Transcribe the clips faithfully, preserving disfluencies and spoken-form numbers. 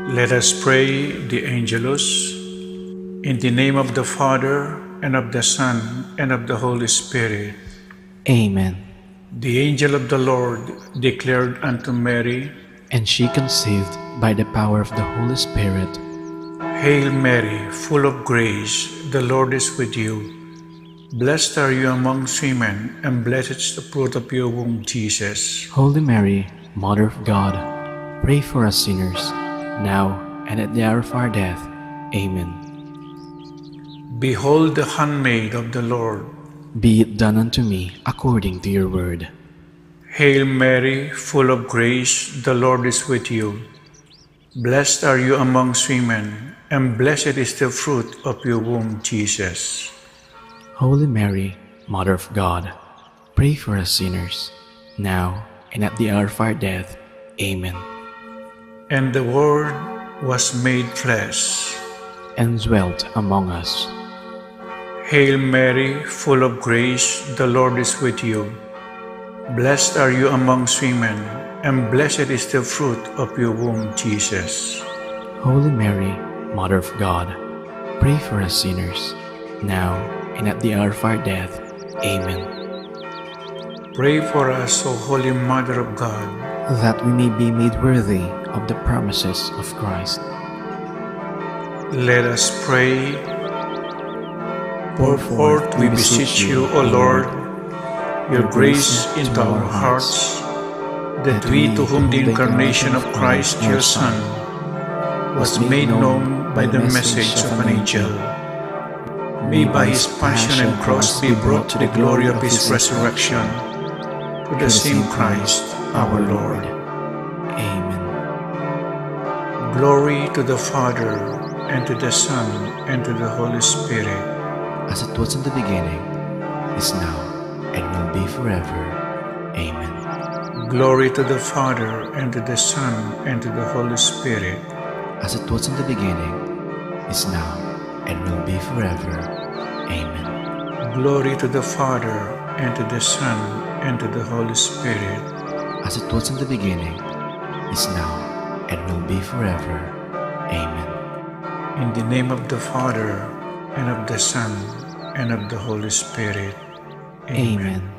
Let us pray the Angelus. In the name of the Father, and of the Son, and of the Holy Spirit. Amen. The angel of the Lord declared unto Mary, and she conceived by the power of the Holy Spirit. Hail Mary, full of grace, the Lord is with you. Blessed are you amongst women, and blessed is the fruit of your womb, Jesus. Holy Mary, Mother of God, pray for us sinners, now and at the hour of our death. Amen. Behold the handmaid of the Lord. Be it done unto me according to your word. Hail Mary, full of grace, the Lord is with you. Blessed are you amongst women, and blessed is the fruit of your womb, Jesus. Holy Mary, Mother of God, pray for us sinners, now and at the hour of our death. Amen. And the Word was made flesh and dwelt among us. Hail Mary, full of grace, the Lord is with you. Blessed are you amongst women, and blessed is the fruit of your womb, Jesus. Holy Mary, Mother of God, pray for us sinners, now and at the hour of our death. Amen. Pray for us, O Holy Mother of God, that we may be made worthy of the promises of Christ. Let us pray. Pour forth, we beseech you, O Lord, your grace into our hearts, that we, to whom the incarnation of Christ, your Son, was made known by the message of an angel, may by his passion and cross be brought to the glory of his resurrection, to the same Christ our Lord. Amen. Glory to the Father, and to the Son, and to the Holy Spirit. As it was in the beginning, is now, and will be forever. Amen. Glory to the Father, and to the Son, and to the Holy Spirit. As it was in the beginning, is now, and will be forever. Amen. Glory to the Father, and to the Son, and to the Holy Spirit. As it was in the beginning, is now, and will be forever. Amen. In the name of the Father, and of the Son, and of the Holy Spirit. Amen. Amen.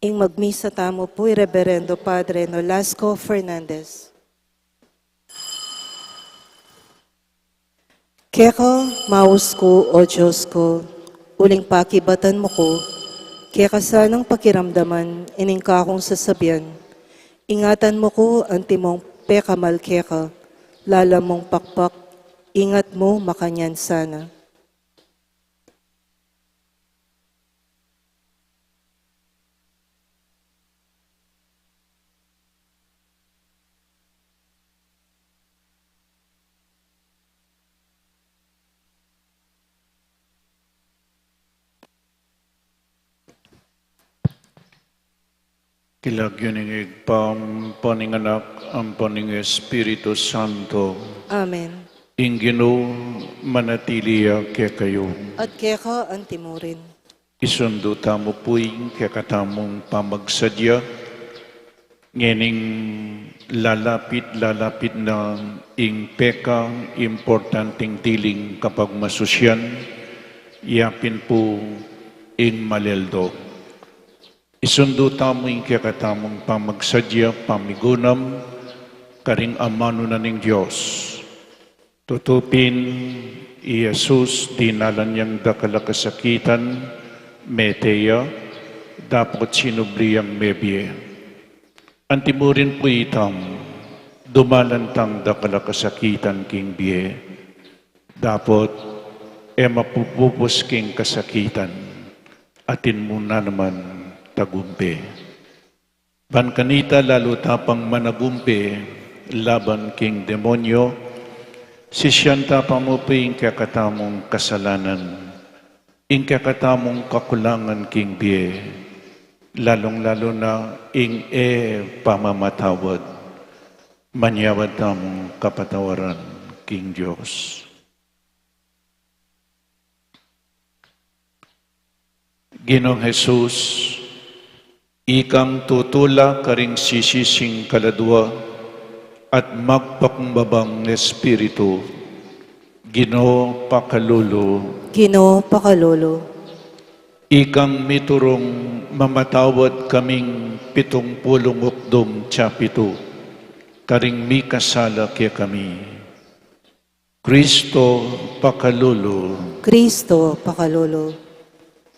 Ing magmisa tamu pu i Reberendo Padre Nolasco Fernandez. Keka maus ku, O Dios ku, uling pakibatan mu ku, keka sanang pakiramdaman ining kakung sasabian. Ingatan mu ku antimong pekamal keka, lala mung pakpak, ingat mu makanyan sana. King lagyu ning Ibpa, ampo ning Anak, ampo ning Espiritu Santo. Amen. Ing Ginu manatili ya kekayu. At keka antimurin. Isundu tamu pu ing kekatamung pamagsadya, ngening lalapit, lalapit na ing peka, importanteng diling kapagmasusian, yapin pu ing maleldo. Isundu tamu ing kekatamung pamagsadya, pamigunam, karing amanu na ning Dios. Tutu pin, i Jesus dinalan yang dakal a kasakitan, mete ya, dapot sinubli yang mebie. Antimurin pu itamu, dumalan tang dakal a kasakitan king bie. Dapot, e mapupus king kasakitan, atin mu na naman tagumpe. Ban kanita lalu ta pang managumpe laban king demonyo, sisian ta pa mu pu ing kekatamung kasalanan, ing kekatamung kakulangan king bie, lalung-lalu na ing e pamamatawad. Manyawad tamung kapatawaran king Dios. Ginung Jesus, ikang tutula karing sisising kaladua at magpakumbabang espiritu, Ginu pakalulu. Ginu pakalulu. Ikang miturung mamatawad kaming pitung pulung ukdum tsa pitu karing mikasala kekami. Kristo pakalulu. Kristo pakalulu.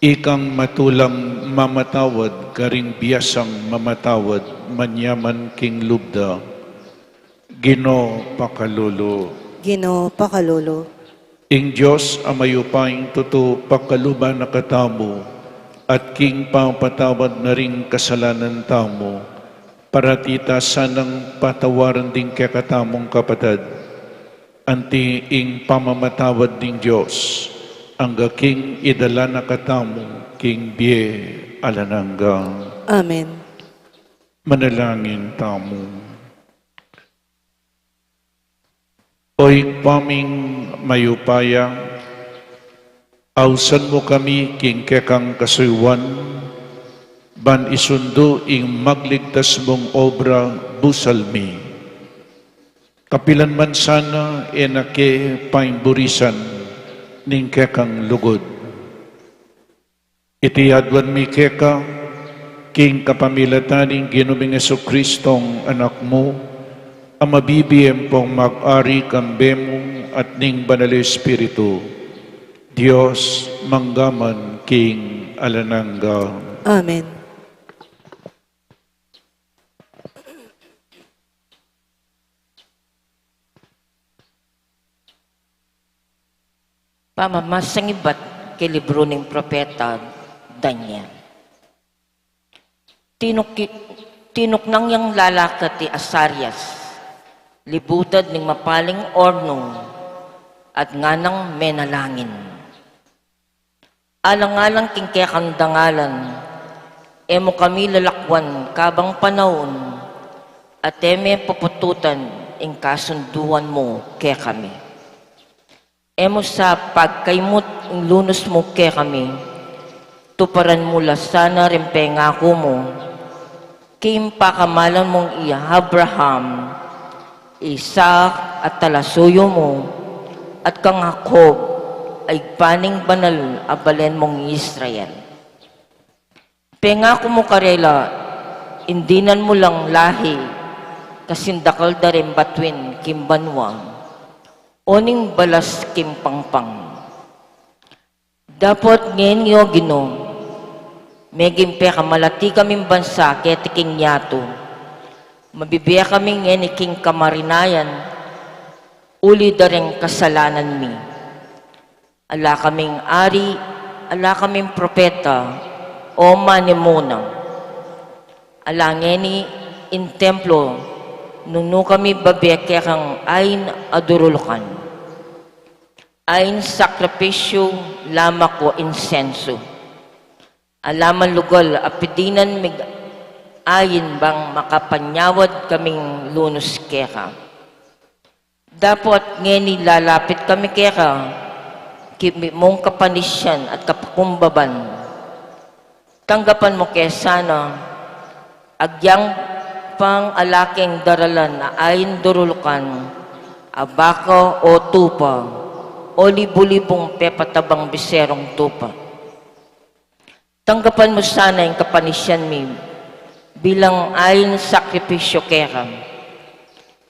Ikang matulang mamatawad karing biasang mamatawad manyaman king lub da, Ginu pakalulu. Ginu pakalulu. Ing Dios a mayupaya ing tutu pakaluban na katamu at king pamapatawad na ring kasalanan tamu, parati ta sanang patawaran ding kekatamung kapatad, anti ing pamamatawad ning Dios, angga king idala na katamu king bie alang angga. Amen. Manalangin tamu. O Ibpa ming mayupaya, ausan mu kami king kekang kasuyuan, ban isundu ing magligtas mung obra busal mi. Kapilan man sana e na ke paimburisan ning kekang lugud. Iti aduan mi keka, king kapamilatan ning Ginu ming Jesucristong Anak mu, a mabibie ampong mag-ari kambe mu at ning Banal Espiritu, Dios, mangga man king alang angga. Amen. Pamamasang ibat king libru ning propeta Daniel. Tinuk-, tinuknang yang lalaki i Asarias, libutad ning mapaling ornu, at nganang menalangin. Alang-alang king kekang dangalan, e mu kami lalakwan kabang panaun, at e me pupututan ing kasunduan mu kekami. E mu sa pagkaimut ing lunus mu kekami, tuparan mu la sana ring pengaku mu, king pakamalan mung i Abraham, Isaac a talasuyu mu, at kang Jacob a ibpa ning banal a balen mung Israel. Pengaku mu karela, ing dinan mu lang lahi kasing dakal da ring batuin king banua, o ning balas king pangpang. Dapot ngeni, O Ginu, meging pekamalati kaming bansa keti king yatu, mabibie kami ngeni king kamarinayan uli da ring kasalanan mi. Ala kaming ari, ala kaming propeta, o manimuna. Ala ngeni ing templo, nung nu kami babie kekang ain a durulukan. Ain sakripisyu lamak o insensu. Ala man lugal a pidinan mig ain bang makapanyawad kaming lunus keka. Dapot ngeni lalapit kami keka, king mung kapanisian at kapakumbaban. Tanggapan mu ke sana, agyang pang ala keng daralan a ain durulukan, a baka o tupa, o libu-libung pepatabang biserung tupa. Tanggapan mu sana ing kapanisian mi bilang ain sakripisyu keka.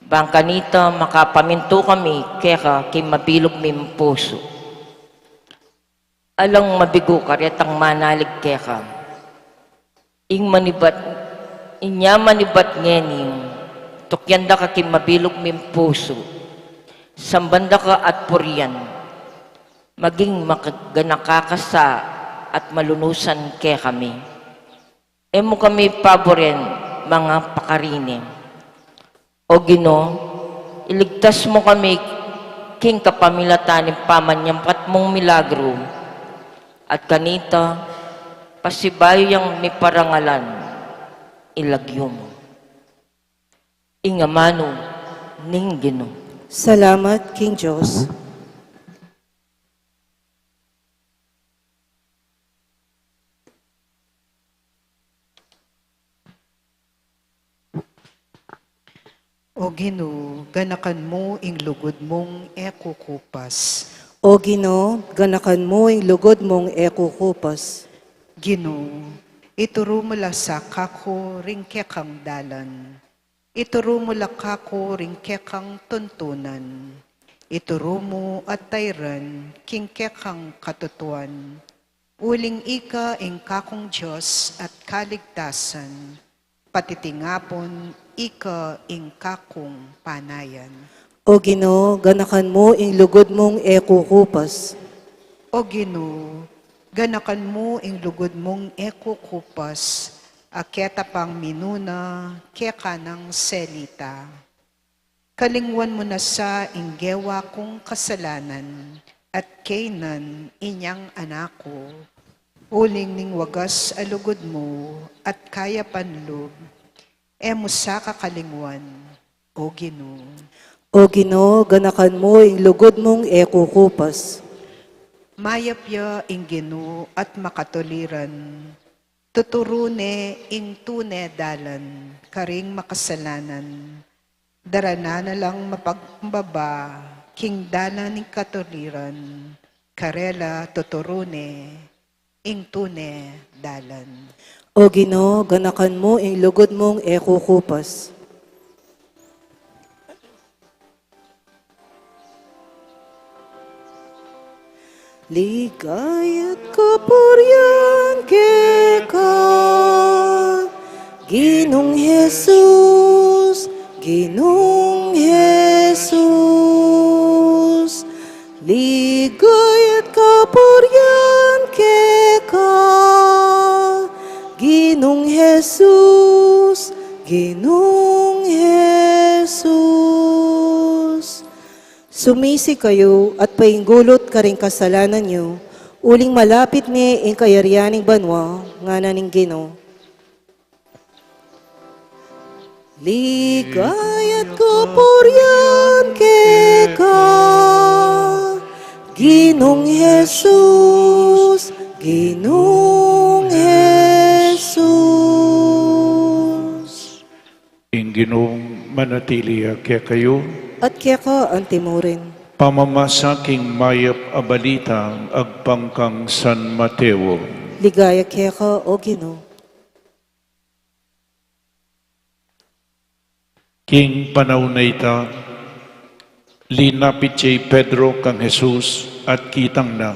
Bang kanita makapamintu kami keka king mabilug ming pusu. Alang mabigu karetang manalig keka. Ing manibat, inya manibat ngeni, tukyan da ka king mabilug ming pusu. Samban da ka at purian. Maging makaganaka ka sa at malunusan kekami. E mu kami paburen, mangapakarini. O Ginu, iligtas mu kami king kapamilatan ning pamanyampat mung milagru, at kanita, pasibayu yang miparangalan ing lagyu mu. Ing amanu ning Ginu. Salamat king Dios. O Ginu, ganakan mu ing lugud mung e kukupas. O Ginu, ganakan mu ing lugud mung e kukupas. Ginu, ituru mu la sa kaku ring kekang dalan. Ituru mu la kaku ring kekang tuntunan. Ituru mu at tairan king kekang katutuan. Uling ika ing kakung Dios at kaligtasan, pati tingapun ika ing kakung panayan. O Ginu, ganakan mu ing lugud mung e kukupas. O Ginu, ganakan mu ing lugud mung e kukupas, a keta pang minuna keka nang selita. Kalingwan mu na sa ing gewa kung kasalanan, at kaynan inyang anak ku. Uling ning wagas a lugud mu, at kayapan lub, e mu sa kakalingwan, O Ginu. O Ginu, ganakan mu ing lugud mung e kukupas. Mayap ya ing Ginu at makatuliran. Tuturu ne ing tune dalan karing makasalanan. Daranan na lang mapagkumbaba king dalan ning katuliran. Karela tuturu ne ing tune dalan. O Ginu, ganakan mu ing lugud mung e kukupas. Ligaya't kapurian keka, Ginung Jesus, Ginung Jesus. Ligaya't kapurian keka, Ginung Jesus, Ginung Jesus. Sumisi kayu at paingulut karing kasalanan yu, uling malapit ne ing kayarian ning banua, ngana ning Ginu. Ligaya't kapurian keka, Ginung Jesus, Ginung Jesus. Ing Ginung manatili ya kekayu. At keka antimurin. Pamamasa king mayap a balita agpang kang San Mateo. Ligaya keka, O Ginu. King panaun a ita, linapit ya i Pedro kang Jesus at kitang na,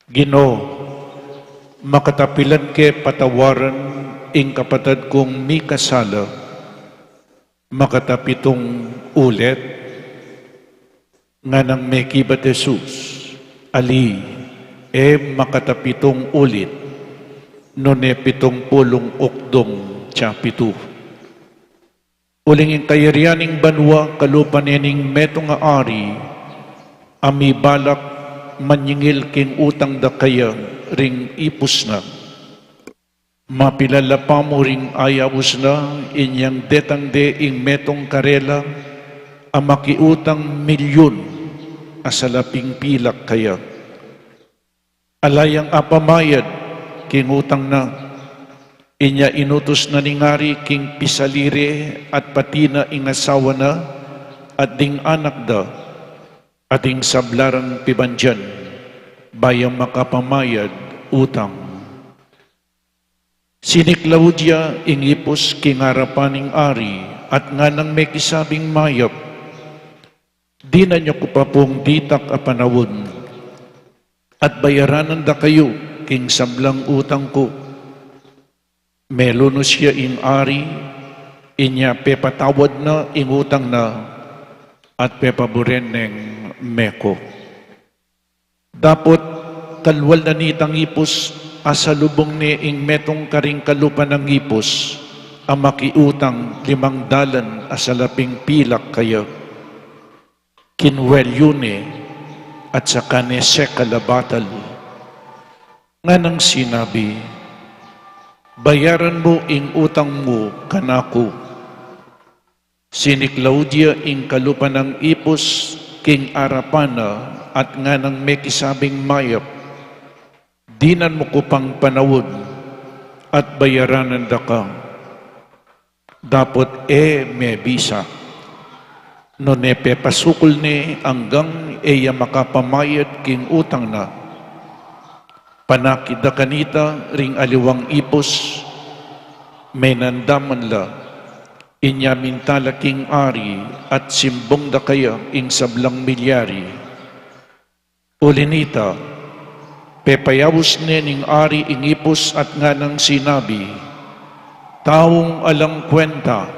Ginu, makatapilan ke patawaran ing kapatad kung mikasala makatapitung ulit? Nganang mekibat Jesus, Ali, e makatapitung ulit, nune pitung pulung ukdung tsa pitu. Uling ing kayarian ning banua kalupa ne ning metung a ari a mibalak manyingil king utang da kaya ring ipus na. Mapilala pa mu ring ayaus na inyang detang de ing metung karela a makiutang milyun a salaping pilak kaya. Ala yang apamayad king utang na, inya inutus na ning ari king pisali re at pati na ing asawa na at ding anak da at ing sabla rang pibandian, ba yang makapamayad utang. Siniklaud ya ing ipus king arapan ning ari at nganang mekisabing mayap, Dinan yu ku pa pung ditak a panaun at bayaranan da kayu king sablang utang ku. Melunus ya ing ari, inya pepatawad na ing utang na at pepaburen neng meku. Dapot talwal na nitang ipus, asalubung ne ing metung karing kalupa nang ipus a makiutang limang dalan a salaping pilak kaya. Kinuwel yu ne at saka ne sekal a batal. Nganang sinabi, bayaran mu ing utang mu kanaku. Siniklaud ya ing kalupa nang ipus king arapan na at nganang mekisabing mayap, dinan mu ku pang panaun at bayaranan da ka. Dapot e mebisa, nune pepasukul ne anggang e ya makapamayad king utang na. Panakit da kanita ring aliwang ipus, menandaman la, inya minta la king ari at simbung da kaya ing sablang milyari. Uli nita, pepayaus ne ning ari ing ipus at nganang sinabi, taung alang kwenta,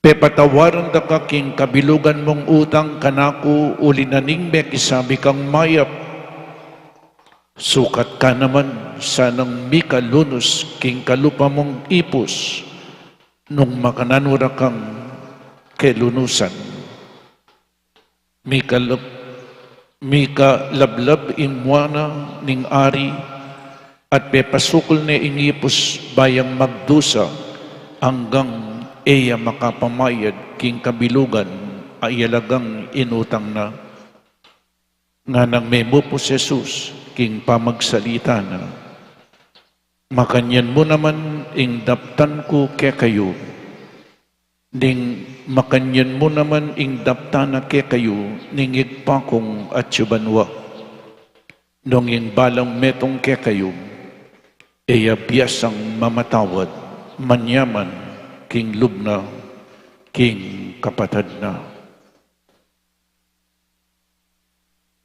pepatawaran da ka king kabilugan mung utang kanaku uli na ning mekisabi kang mayap. Sukat ka naman sanang mikalunus king kalupa mung ipus nung makananu ra kang kelunusan. Mikalab, mikalablab ing mua na ning ari at pepasukul ne ing ipus ba yang magdusa anggang e ya makapamayad king kabilugan a iyalagang inutang na. Nganang memupus Jesus king pamagsalita na, makanyan mu naman ing daptan ku kekayu. Ning makanyan mu naman ing daptan na kekayu ning Ibpa kung atsu banua. Nung ing balang metung kekayu e ya biasang mamatawad, manyaman king lub na king kapatad na.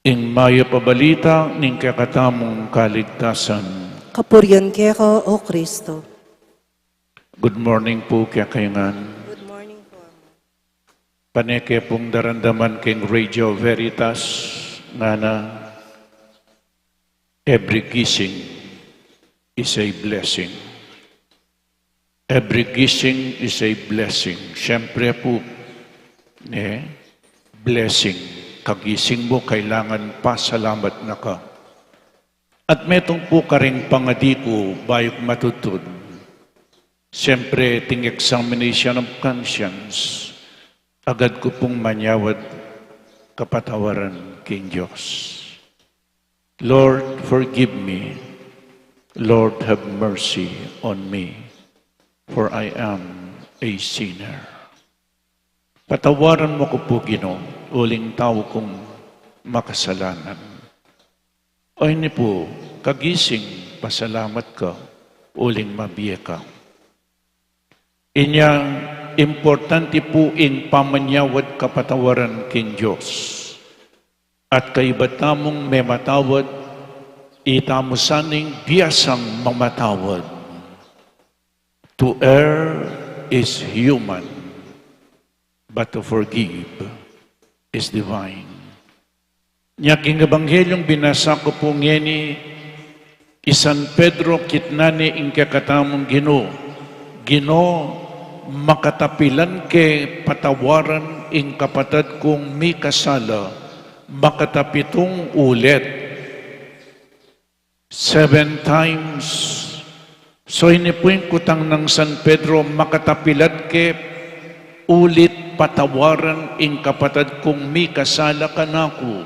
Ing mayap a balita ning kekatamung kaligtasan. Kapurian keka, O Kristo. Good morning pu kekayu ngan. Good morning po. Pane ke pung daramdaman king Radio Veritas, ngana, every gising is a blessing. Every gising is a blessing. Siyempre pu, ne, blessing. Kagising mu, kailangan pasalamat na ka. At metung pu karing pangadi ku bayu ku matudtud. Siyempre, ting examination of conscience, agad ku pung manyawad, kapatawaran king Dios. Lord, forgive me. Lord, have mercy on me, for I am a sinner. Patawaran mu ku pu, Ginu, uling tau kung makasalanan. Oyni pu, kagising, pasalamat ka, uling mabie ka. Inya, importante pu ing pamanyawad kapatawaran king Dios. At kaybat tamung mematawad, itamu saning biasang mamatawad. To err is human, but to forgive is divine. Nya king Ebanghelyo binasa ku pu ngeni, i San Pedro kitnan ne ing kekatamung Ginu, Ginu, makatapilan ke patawaran ing kapatad kung mikasala makatapitung ulit. Seven times. So ini pu ing kutang nang San Pedro, makatapilan ke ulit patawaran ing kapatad kung mikasala kanaku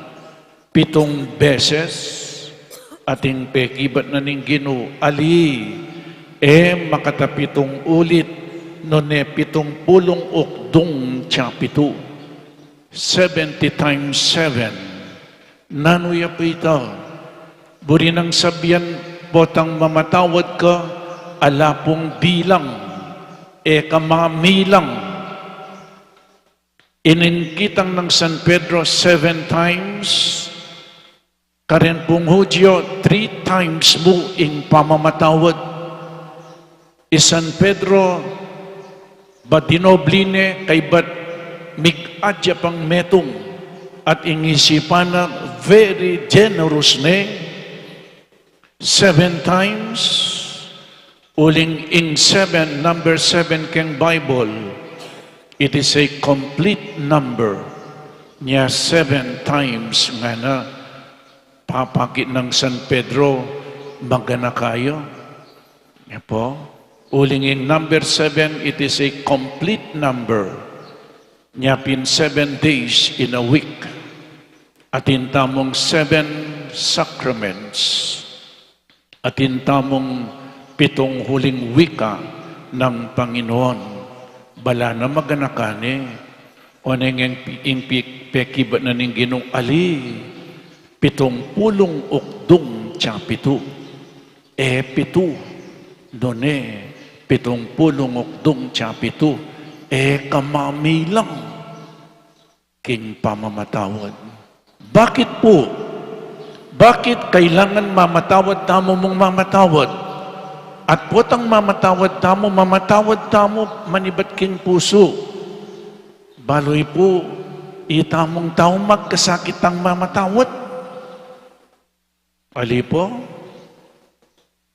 pitung beses? At ing pekibat na ning Ginu, ali, e makatapitung ulit, nune pitung pulung ukdung tsa pitu. Seventy times seven. Nanu ya pu ita? Buri nang sabian, potang mamatawad ka, ala pung bilang, e ka mamilang. Ining kitang nang San Pedro seven times, karen pung Hudyo, three times mu ing pamamatawad. I San Pedro, ba dinobli ne, kaybat mig-adya pang metung, at ing isipan na very generous ne, seven times, uling ing seven, number seven keng Bible, it is a complete number. Nya seven times ngana, papakit nang San Pedro, maganaka ya. Nya pu, uling ing number seven, it is a complete number. Nya pin seven days in a week. Atin tamung seven sacraments. Atin tamung pitung huling wika nang Panginoon. Bala na maganaka ne, oneng ing pi-, ing pi-, pekibat na ning Ginu, ali, pitung pulung ukdung tsa pitu. E pitu, nune, pitung pulung ukdung tsa pitu, e ka mamilang king pamamatawad. Bakit pu? Bakit kailangan mamatawad tamu mung mamatawad? At potang mamatawad tamu, mamatawad tamu manibat king pusu. Balu pu, itamung tau magkasakit tang mamatawad. Ali pu?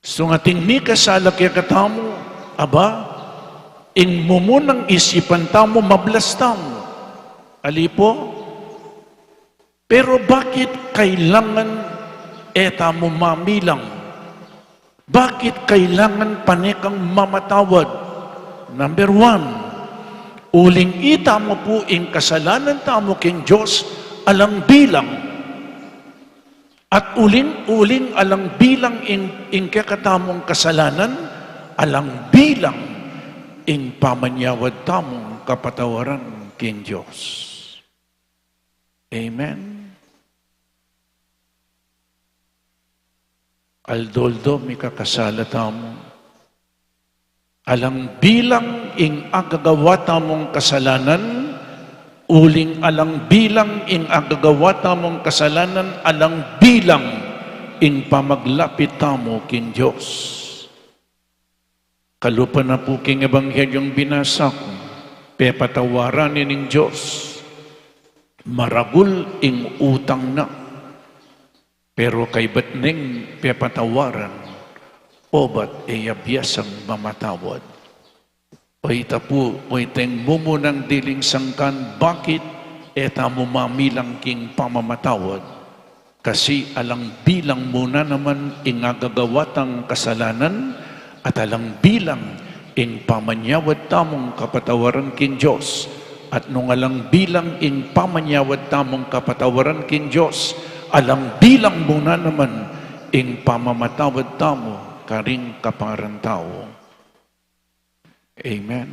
Sung ating mikasala kekatamu, aba, ing mumunang isipan tamu, mablas tamu. Ali pu? Pero bakit kailangan e tamu mamilang? Bakit kailangan pane kang mamatawad? Number one, uling itamu pu ing kasalanan tamu king Dios alang bilang. At uling, uling alang bilang ing, ing kekatamung kasalanan, alang bilang ing pamanyawad tamung kapatawaran king Dios. Amen. Aldo-aldo mikakasala tamu. Alang bilang ing agagawa tamung kasalanan, uling alang bilang ing agagawa tamung kasalanan, alang bilang ing pamaglapit tamu king Dios. Kalupa na pu king Ebanghelyung binasa ku, pepatawaran ne ning Dios, maragul ing utang na. Pero kaybat neng pepatawaran, obat e ya biasang mamatawad. O ita pu, o iteng mumunang diling sangkan, bakit e tamu mamilang king pamamatawad? Kasi alang bilang mu na naman ing agagawa tang kasalanan, at alang bilang ing pamanyawad tamung kapatawaran king Dios, At nung alang bilang ing pamanyawad tamung kapatawaran king Dios, alang bilang mu na naman ing pamamatawad tamu karing kaparang tau. Amen.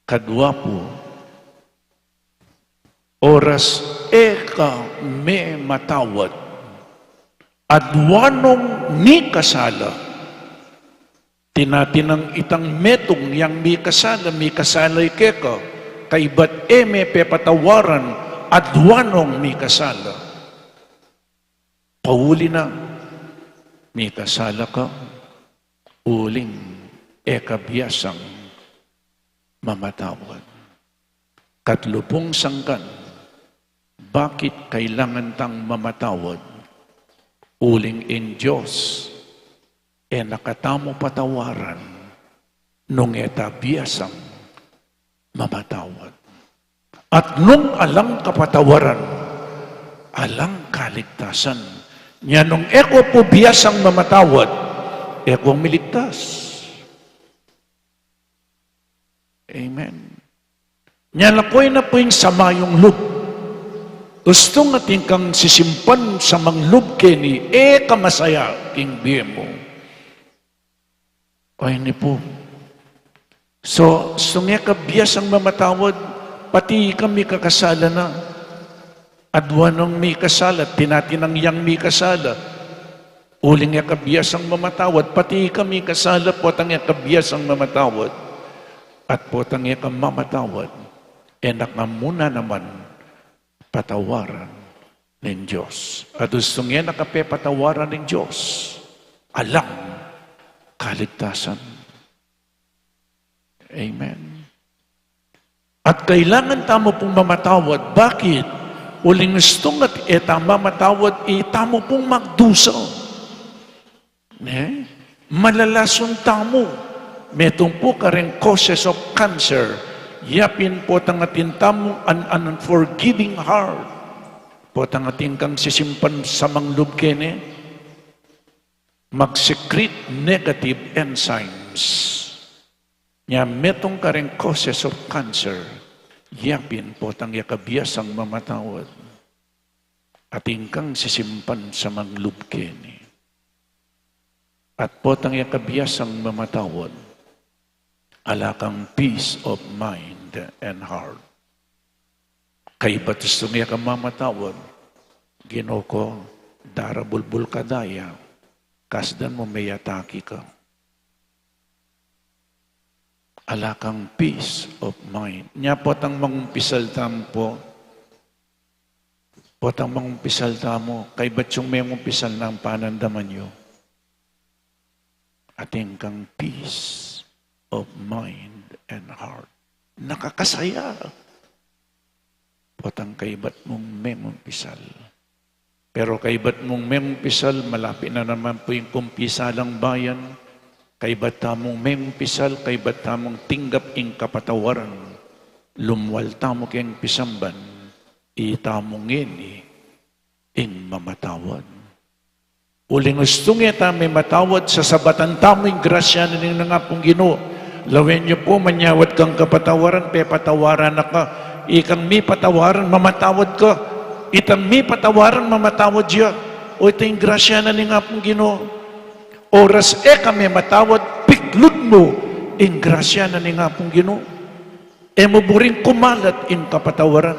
Kadua pu, oras e ka mematawad, adwa nong mikasala, tinatinang itang metung yang mikasala, mikasala i keka, kaybat e me pepatawaran, adwa nong mikasala. Pauli na, mikasala ka, uling e ka biasang mamatawad. Katlu pung sangkan, bakit kailangan tang mamatawad? Uling ing Dios e na katamu patawaran nung e ta biasang mamatawad. At nung alang kapatawaran, alang kaligtasan. Nya nung e ko pu biasang mamatawad, e ko miligtas. Amen. Nya lakoy na pu ing samayung lub. Ustung atin kang sisimpan samang lub keni, e ka masaya king bie mu. O ini pu. So, ustung e ka biasang mamatawad, pati ika mikakasala na. Adwa nong mikasala, tinatinang yang mikasala. Uling e ka biasang mamatawad, pati ika mikasala, potang e ka biasang mamatawad. At potang e ka mamatawad, e na ka mu na naman patawaran ning Dios. At ustung e na ka pepatawaran ning Dios, alang kaligtasan. Amen. At kailangan tamu pung mamatawad. Bakit? Uling ustung at e ta mamatawad, itamu pung magdusa. Ne? Malalasun tamu. Metung pu kareng causes of cancer. Yapin potang atin tamung an, an unforgiving heart. Potang atin kang sisimpan samang lub kene, mag-secrete negative enzymes. Nya metung kareng causes of cancer, yapin potang e ka biasang mamatawad, atin kang sisimpan samang lub keni. At potang e ka biasang mamatawad, ala kang peace of mind and heart. Kaybat ustung e ka mamatawad, Ginu ku, darabulbul ka daya, kasdan mu me-atake ka. Ala kang peace of mind. Nya potang mangumpisal tamu pu, potang mangumpisal tamu, kaybat yung mengumpisal nang panandaman yu. Atin kang peace of mind and heart. Nakakasaya. Potang kaybat mung mengumpisal. Pero kaybat mung mengumpisal, malapit na naman pu ing kumpisalang bayan. Kaybat tamung mengumpisal, kaybat tamung tinggap ing kapatawaran. Lumwal tamu keng pisamban, itamu ngeni ing mamatawad. Uling ustung e ta mematawad, sasabatan tamu ing grasya na ning Apung Ginu. Lawen yu pu, manyawad kang kapatawaran, pepatawaran na ka. Ikang mipatawaran, mamatawad ka. Itang mipatawaran, mamatawad ya. O, ita ing grasya na ning Apung Ginu. Oras e ka mematawad, piklud mu ing grasya na ning Apung Ginu. E mu buring kumalat ing kapatawaran.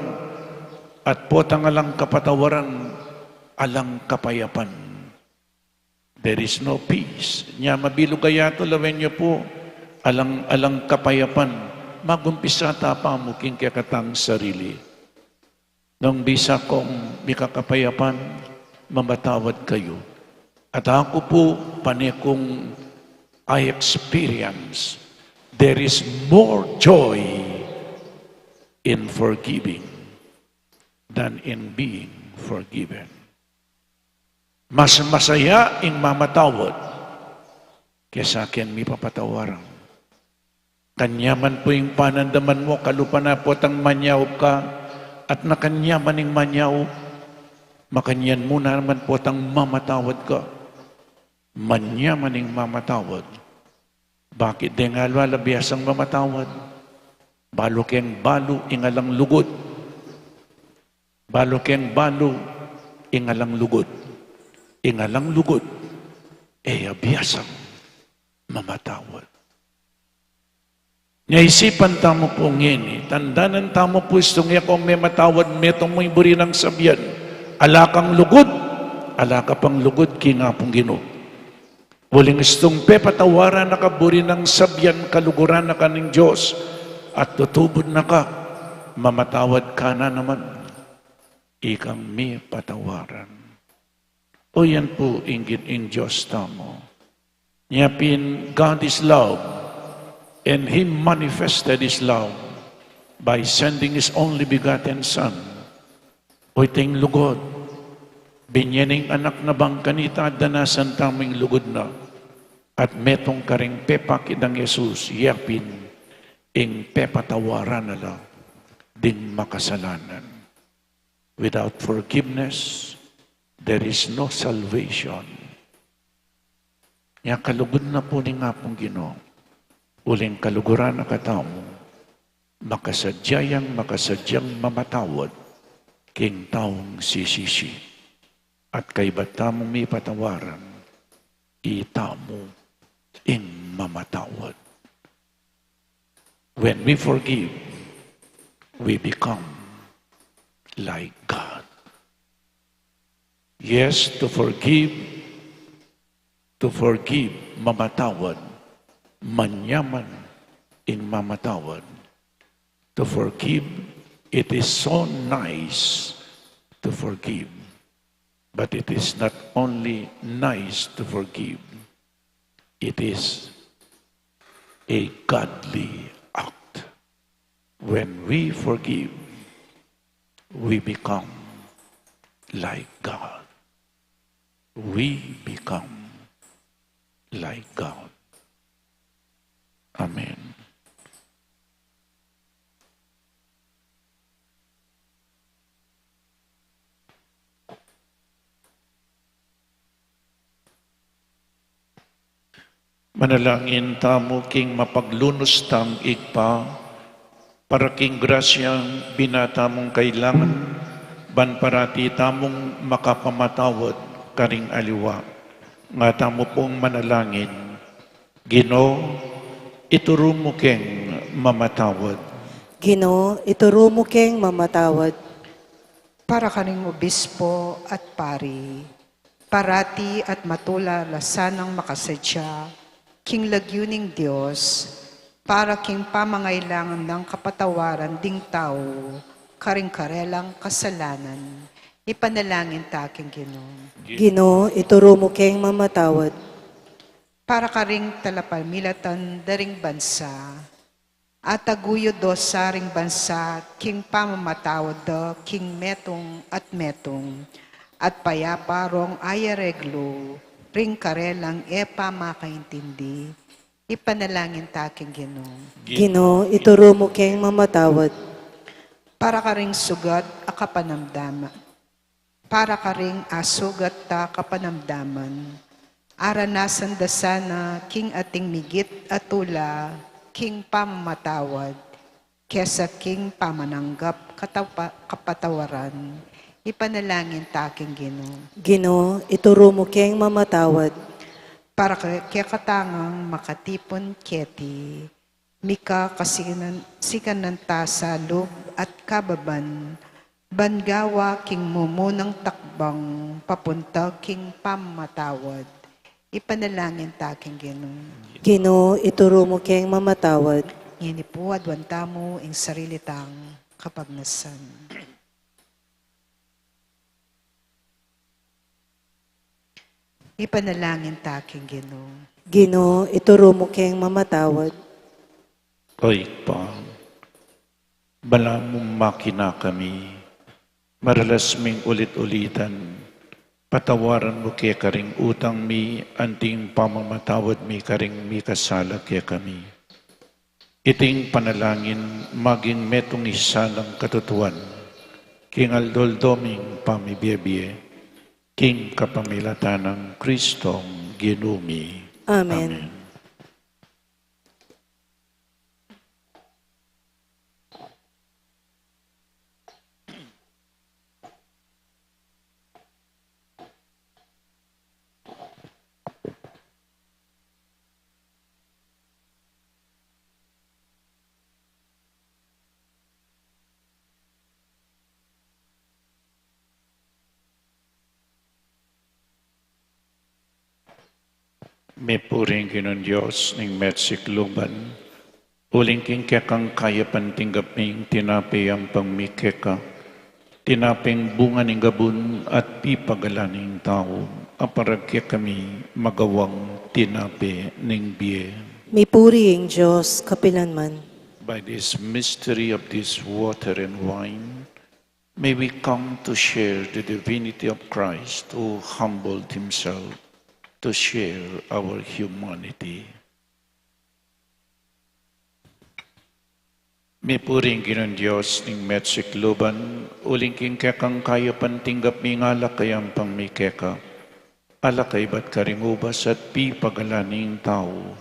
At potang alang kapatawaran, alang kapayapan. There is no peace. Nya mabilug a yatu, lawen yu pu, alang, alang kapayapan. Magumpisa ta pa mu king kekatang sarili. Nung bisa kung mikakapayapan, mamatawad kayu. At aku pu, pane kung I experience, there is more joy in forgiving than in being forgiven. Mas masaya ing mamatawad kesa keng mipapatawaran. Kanyaman pu ing panandaman mu, kalupa na potang manyaup ka, at nakanyaman ing manyaup, makanyan mu na naman potang mamatawad ka. Manyaman ing mamatawad. Bakit deng aliwa la biasang mamatawad? Balu keng balu ing alang lugud. Balu keng balu ing alang lugud. Ing alang lugud, e ya biasang mamatawad. Nya isipan tamu pu ngeni, tandanan tamu pu istung e kong mematawad, metung mu ing buri nang sabian, ala kang lugud, ala ka pang lugud king Apung Ginu. Uling istung pepatawaran na ka, buri nang sabian, kaluguran na ka ning Dios, at tutubud na ka, mamatawad ka na naman, ikang mipatawaran. O yan pu ing gin-, ing Dios tamu. Nya pin, God is love, and He manifested His love by sending His only begotten Son. O iting lugud, binye ne ing anak na bang kanita danasan tamu ing lugud na, at metung karing pepakit nang Jesus, ya pin ing pepatawaran na la ding makasalanan. Without forgiveness, there is no salvation. Nya kalugud na pu ning Apung Ginu, uling kaluguran na katamu, makasadya yang makasadyang mamatawad king taung sisisi. At kaybat tamu mipatawaran, itamu ing mamatawad. When we forgive, we become like God. Yes, to forgive, to forgive, mamatawad, manyaman ing mamatawad. To forgive, it is so nice to forgive. But it is not only nice to forgive, it is a godly act. When we forgive, we become like God. We become like God. Amen. Manalangin tamu king mapaglunus tang Ibpa, para king grasyang binata mung kailangan, ban parati tamung makapamatawad karing aliwa. Nga tamu pung manalangin, Ginu, ituru mu keng mamatawad. Ginu, ituru mu keng mamatawad. Para karing obispo at pari, parati at matula la sanang makasadya king lagyu ning Dios, para king pamangailangan nang kapatawaran ding tau karing karelang kasalanan. Ipanalangin ta king Ginu. Ginu, ituru mu keng mamatawad. Para karing talapamilatan da ring bansa, at aguyud do sa ring bansa king pamamatawad da king metung at metung, at payapa rong ayareglu ring karelang e pamakaintindi. Ipanalangin ta king Ginu. Ginu, ituru mu keng mamatawad. Para karing sugat a kapanamdaman. Para karing asugat ta kapanamdaman, aranasan da sana king ating migit a tula king pamamatawad, kesa king pamananggap katapa-, kapatawaran. Ipanalangin ta king Ginu. Ginu, ituru mu keng mamatawad. Para ke-, kekatamung makatipun keti, mika kasinan-, sikanan ta sa lub at kababan, ban gawa king mumunang takbang papunta king pamamatawad. Ipanalangin ta king Ginu. Ginu, ituru mu keng mamatawad. Ngeni pu aduan tamu ing sarili tang kapagnasan. Ipanalangin ta king Ginu. Ginu, ituru mu keng mamatawad. O Ibpa, balamu makina kami, maralas ming ulit-ulitan, patawaran mu keka ring utang mi, anting pamamatawad mi karing mikasala kekami. Iting panalangin maging metung isalang katutuan king aldo-aldo ming pamibie-bie, king kapamilatan nang Kristong Ginu mi. Amen. Amen. Mipuri ing Ginung Dios ning mesikluban, uling king kekang kayapan tinggap mi ing tinape yampang mi keka, tinapeng bunga ning gabun at pipagalan ning tau, aparag kekami magawang tinape ning bie. Mipuri ing Dios kapilanman. By this mystery of this water and wine, may we come to share the divinity of Christ who humbled himself to share our humanity. Mipuri ing Ginung Dios ning mesikluban, uling king kekang kayapan tinggap mi ing alak a yampang mi keka, alak a ibat karing ubas at pipagalan ning tau,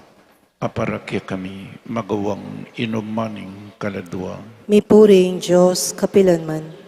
aparag kekami magawang inuman ning kaladua. Mipuri ing Dios kapilanman.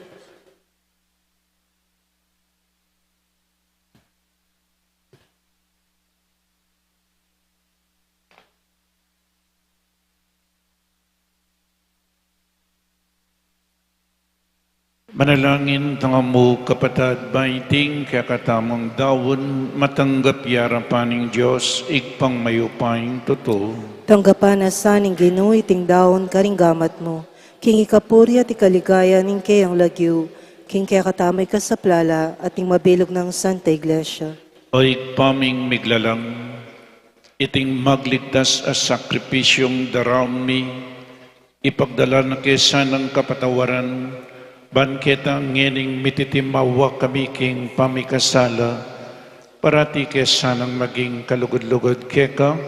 Manalangin tang mu, kapatad, ba iting kekatamung daun matanggap ya king arapan ning Dios, Ibpang mayupayang tutu. Tanggapan na sa ning Ginu iting daun karing gamat mu, king ikapuri at ikaligaya ning keyang lagyu, king kekatamung kasaplalan at ning mabilug nang Santa Iglesia. O Ibpa ming miglalang, iting magligtas a sakripisyung daraun mi, ipagdala na ke sanang kapatawaran, ban keta ngening mititimawa kami king pamikasala, parati ke sanang maging kalugud-lugud keka,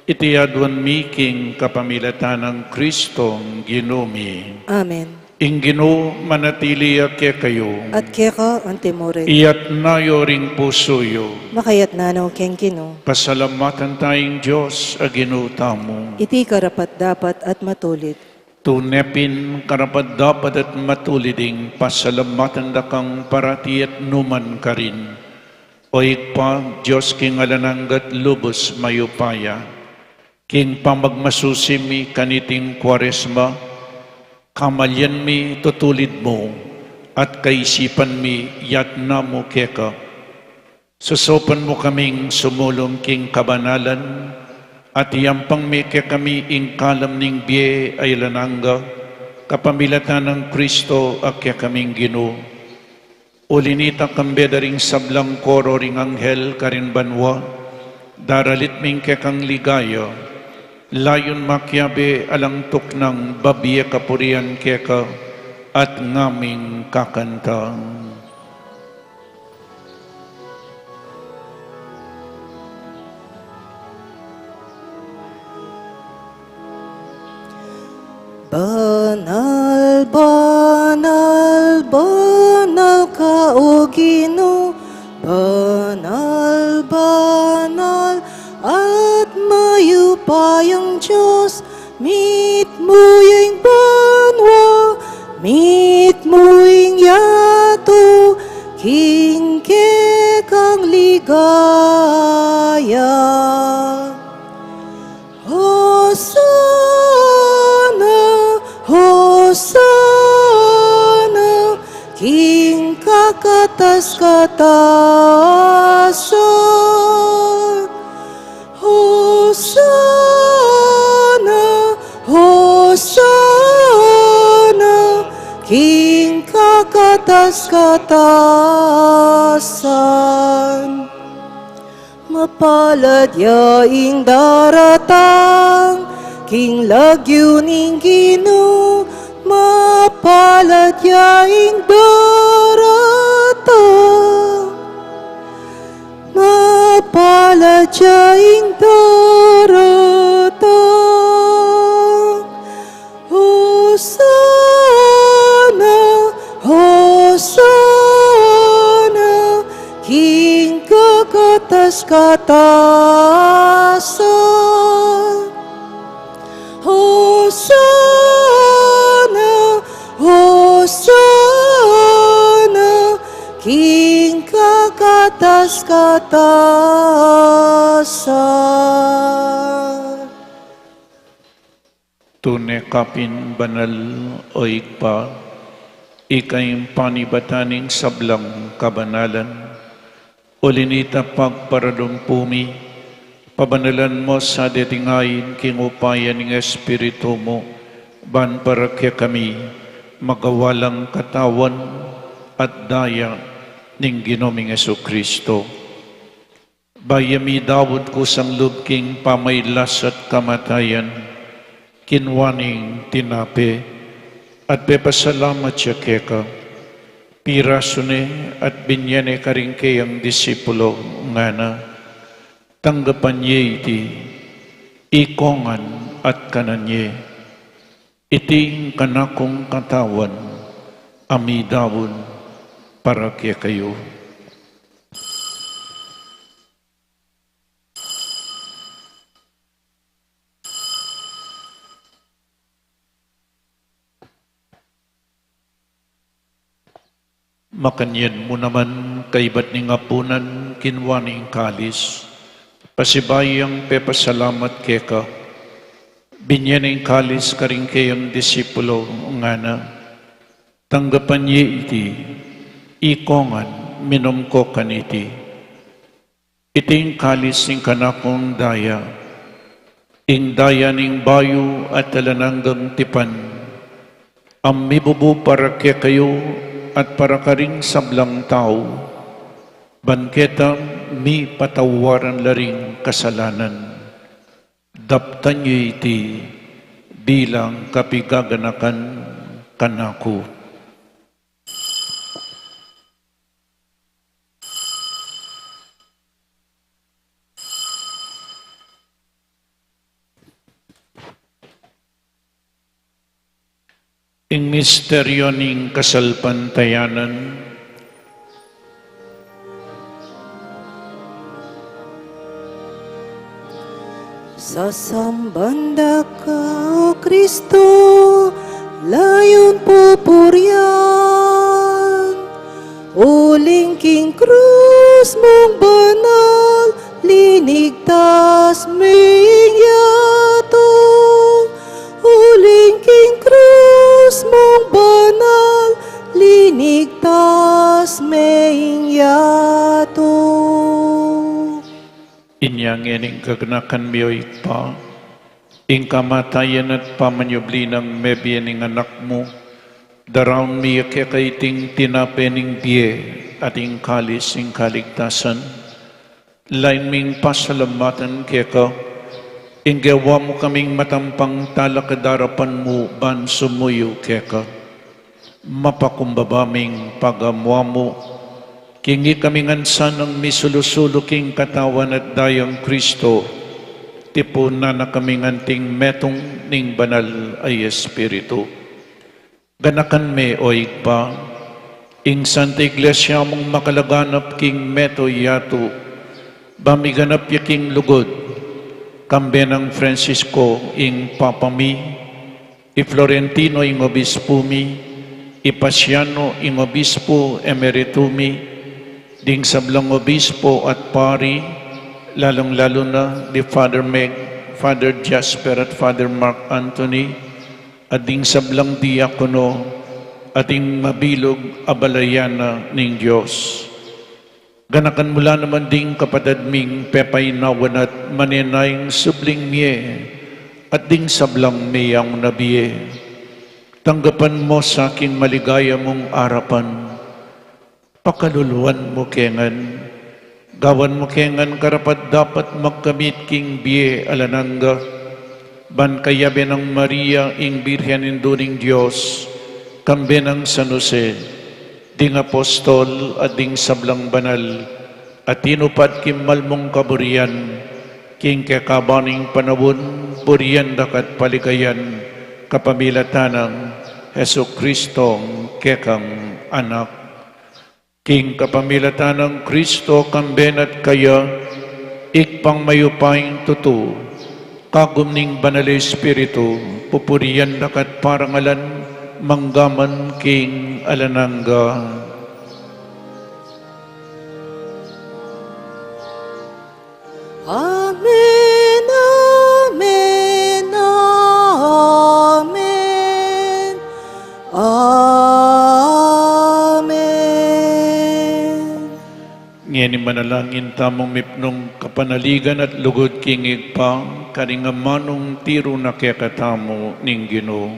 iti aduan mi king kapamilatan nang Kristong Ginu mi. Amen. Ing Ginu manatili ya kekayu. At keka antimurin. Iyatas yu ring pusu yu. Makayatas na no king Ginu. Pasalamatan taya ing Dios a Ginu tamu. Iti karapat-dapat at matulid. Tune pin karapat-dapat at matulid ing pasalamatan da kang parati at nukarin man, O Ibpa, Dios king alang angga at lubus mayupaya. King pamagmasusi mi kaniting Kuaresma, kamalian mi tutulid mu, at kaisipan mi yatas na mu keka. Susaupan mu kaming sumulung king kabanalan, at iyampang mi kekami ing kalam ning bie a alang angga, kapamilatan nang Kristo a kekaming Ginu. Uli nita, kambe da ring sablang koro ring anghel karin banua, daralit mi ing kekang ligaya, layun makiabe alang tuknang babie kapurian keka, at ngaming kakanta. Banal, banal, banal ka, O Ginu, banal, banal, at mayupayang Dios, mitmu ya ing banua, mitmu ing yatu, king kekang ligaya. Hosana, Hosana, king kakatas-katasan. Hosana, Hosana, king kakatas-katasan. Mapalad ya ing daratang king lagyu ning Ginu, mapalad ya ing daratang, mapalad ya ing daratang. Hosana, Hosana, king kakatas-katasan. Hosana, Hosana, king kakatas-katasan. Tune ka pin banal, O Ibpa, ika ing panibatan ning sablang kabanalan. Uli nita, pagparadumpu mi Pabanalan mu sa deting ain king upaya ning Espiritu mu, ban para kekami magawa lang katawan at daya ning Ginu ming Jesucristo. Bayu ya midaun kusang lub king pamailas at kamatayan, kinua neng tinape, at pepasalamat ya keka, pirasu ne at binye ne karing keyang disipulo, ngana: Tanggapan ye iti, ikongan at kanan ye. Iti ing kanakung katawan a midaun para kekayu. Makanyan mu naman kaibat ning apunan, kinua ne ing kalis, pasibayu yang pepasalamat keka, binye ne ing kalis karing keyang disipulo, ngana: Tanggapan ye iti, ikongan, minum ko kaniti. Iti ing kalis ning kanakung daya, ing daya ning bayu at alang anggang tipan, a mibubu para kekayu at para karing sablang tau, ban keta mipatawaran la ring kasalanan. Daptan ye iti bilang kapigaganakan kanaku. Ing misteryu ning kasalpantayanan. Sasamban da ka, O Kristo, layun pupurian, uling king krus mung banal, linigtas me ing yatu. Uling king krus mung banal, linigtas me ing yatu. Inya ngeni, kaganakan mi, o Ibpa, ing kamatayan at pamanyubli nang mebie ning Anak mu, daraun mi keka iting tinape ning bie at ing kalis ning kaligtasan. Lain ming pasalamatan keka, ing gewa mu kaming matampang talakad king arapan mu ban sumuyu keka. Mapakumbaba ming pagamuan mu, king ikami ngan sanang misulu-sulu king katawan at dayang Kristo, tipunan na kaming anting metung ning Banal a Espiritu. Ganakan me, o Ibpa, ing Santa Iglesia mung makalaganap king meto yatu, ba miganap ya king lugud, kambe nang Francisco ing Papa mi, i Florentino ing Obispu mi, i Paciano ing Obispu Emeritu mi, ding sablang Obispu at Pari, lalung-lalu na di Father Meg, Father Jasper at Father Mark Anthony, at ding sablang diakono, at ding mabilug a balayan na ning Dios. Ganakan mu la naman ding kapatad ming pepainawan at manenayang subling mie, at ding sablang meyang na bie. Tanggapan mu sa king maligaya mung arapan. Pakaluluan mu ke ngan, gawan mu ke ngan karapat-dapat magkamit king bie alang angga, ban kayabe nang Maria ing Birhen Indu ning Dios, kambe nang San Jose, ding apostol at ding sablang banal, a tinupad king malmung kaburian, king kekaban ning panaun, purian da ka at paligayan, kapamilatan nang Jesucristong kekang Anak. King kapamilatan nang Kristo, kambe na at kaya, Ibpang mayupayang tutu, kagum ning Banal a Espiritu, pupurian da ka at parangalan, mangga man king alang angga. Amen, amen, amen, amen. Nge Ini manalangin tamung mipnung kapanaligan at lugud king Ibpa, karing amanung tiru na kekatamu ning Ginu.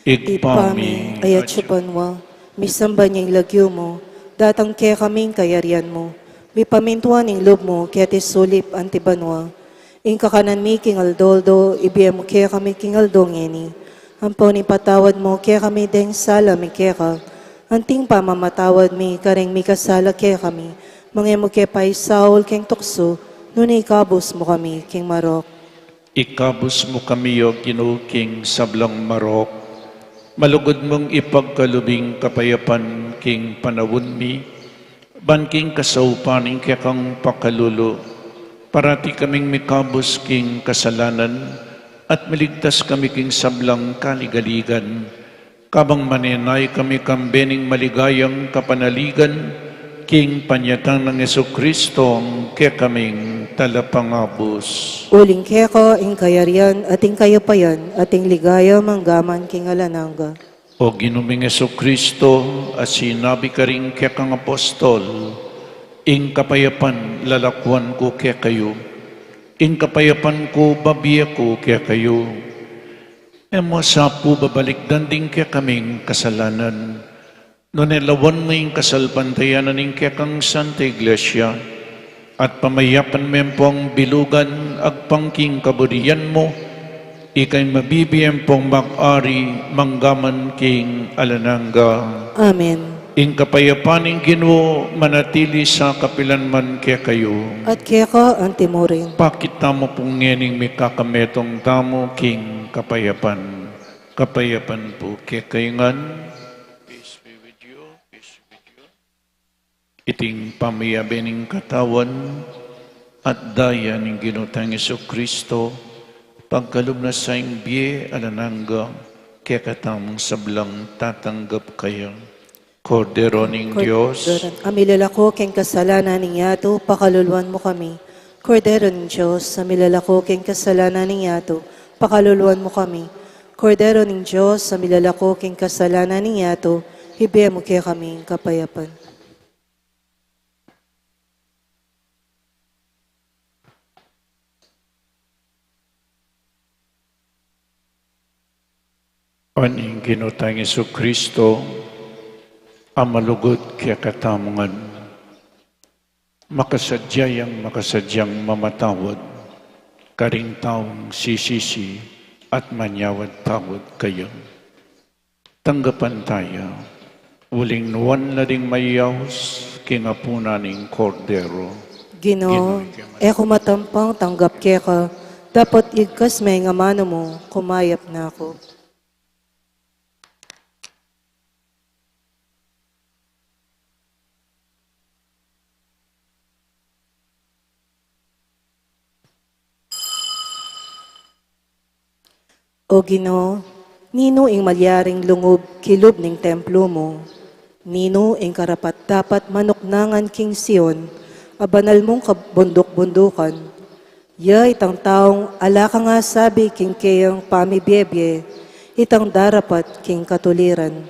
Ibpa mi, atsu ka banua, misamban ya ing lagyu mu, datang kekami ing kayarian mu, mipamintuan ing lub mu, keti sulip anti banua. Ing kakanan mi king aldo-aldo, ibie mu kekami king aldo ngeni. Ampon ipatawad mu kekami deng sala mi keka, anti ing pamamatawad mi kareng mikasala kekami. Manga e mu ke paisaul king tuksu, nune ikabus mu kami king marok. Ikabus mu kami, O Ginu, king sablang marok. Malugud mung ipagkalub ing kapayapan king panaun mi, ban king kasaupan ning kekang pakalulu, parati kaming mikabus king kasalanan, at miligtas kami king sablang kaligaligan. Kabang manenaya kami kambe ning maligayang kapanaligan, king panyatang nang Jesucristo, a kekaming Talapangabus. Uling keka ing kayarian, at ing kayapayan, at ing ligaya, mangga man king alang angga. O Ginu ming Jesucristo, a sinabi karing kekang apostol, ing kapayapan lalakuan ku kekayu, ing kapayapan ku babie ku kekayu. E mu sa pu babalikdan ding kekaming kasalanan, nune lawan mu ing kasalpantayanan ning kekang Santa Iglesia, at pamayapan me ampong bilugan agpang king kaburian mu, ika ing mabibie ampong mag-ari mangga man king alang angga. Amen. Ing kapayapan ning Ginu manatili sa kapilan man kekayu. At keka anti murin. Pakit tamu pu ngening mikakametung tamu king kapayapan. Kapayapan pu kekayu ngan. Peace be with you. Peace be with you. Iting pamiyabe ning katawan at daya ning Ginu tang Jesucristo, pagkalub na sa ing bie alang angga kekatamung sablang tatanggap kaya. Kordero ning Dios, a milalako king kasalanan ning yatu, pakaluluan mu kami. Kordero ning Dios, a milalako king kasalanan ning yatu, pakaluluan mu kami. Kordero ning Dios, a milalako king kasalanan ning yatu, ibie mu kekami ing kapayapan. Ing Ginu tang Jesucristo, a malugud kekatamu ngan, makasadya yang makasadyang mamatawad karing taung sisisi at manyawad-tawad kaya. Tanggapan taya, uling nuan la ding mayaus king apunan ning Kordero. Ginu, e ku matampang tanggap keka, dapot igkas me ing amanu mu, kumayap na ku. O Ginu, ninu ing malyaring lungub kilub ning templo mu? Ninu ing karapat-dapat manuknangan king Sion, a banal mung kabunduk-bundukan? Ya itang taung ala kang asabi king keyang pamibiebie, itang darapat king katuliran.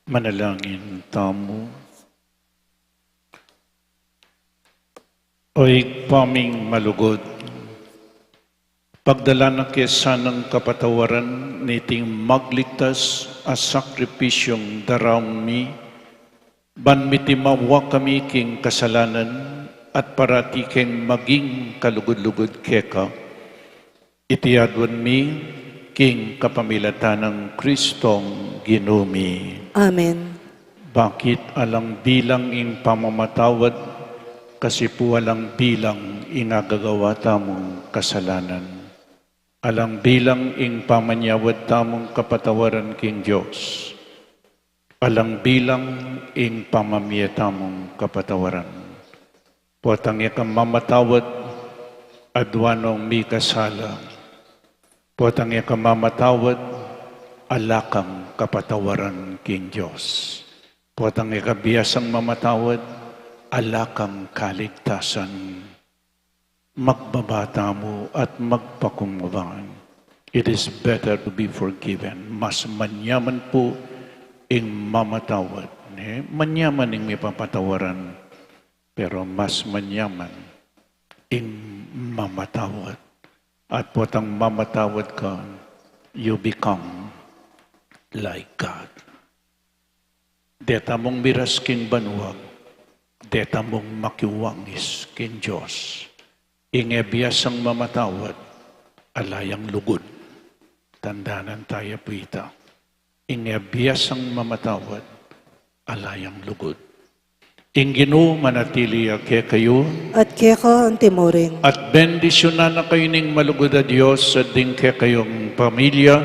Manalangin tamu. O Ibpa ming malugud, pagdala na ke sanang kapatawaran niting magligtas a sakripisyung daraun mi, ban mitimawa kami king kasalanan at parati keng maging kalugud-lugud keka. Iti aduan mi king kapamilatan nang Kristong Ginu mi. Amen. Bakit alang bilang ing pamamatawad, kasi pu alang bilang ing agagawa tamung kasalanan. Alang bilang ing pamanyawad tamung kapatawaran king Dios. Alang bilang ing pamamie tamung kapatawaran. Potang e ka mamatawad, aduan nong mikasala. Potang e ka mamatawad, ala kang kapatawaran king Dios. Potang e ka biasang mamatawad, ala kang kaligtasan. Magbaba tamu at magpakumbaba. It is better to be forgiven. Mas manyaman pu ing mamatawad. Ne? Manyaman ing mipapatawaran. Pero mas manyaman ing mamatawad. At potang mamatawad ka, you become like God. Deta mung miras king banua, deta mung makiwangis king Dios. Ing e biasang mamatawad, ala yang lugud. Tandanan taya pu ita. Ing e biasang mamatawad, ala yang lugud. Ing Ginu manatili ya kekayu. At keka antimurin. At bendisyunan na kayu ning malugud a Dios at ding kekayung pamilya,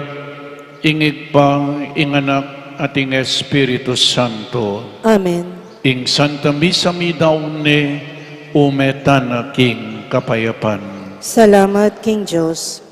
ing Ibpa, ing Anak, at ing Espiritu Santo. Amen. Ing Santa Misa mi daun ne, ume tana king kapayapan. Salamat king Dios.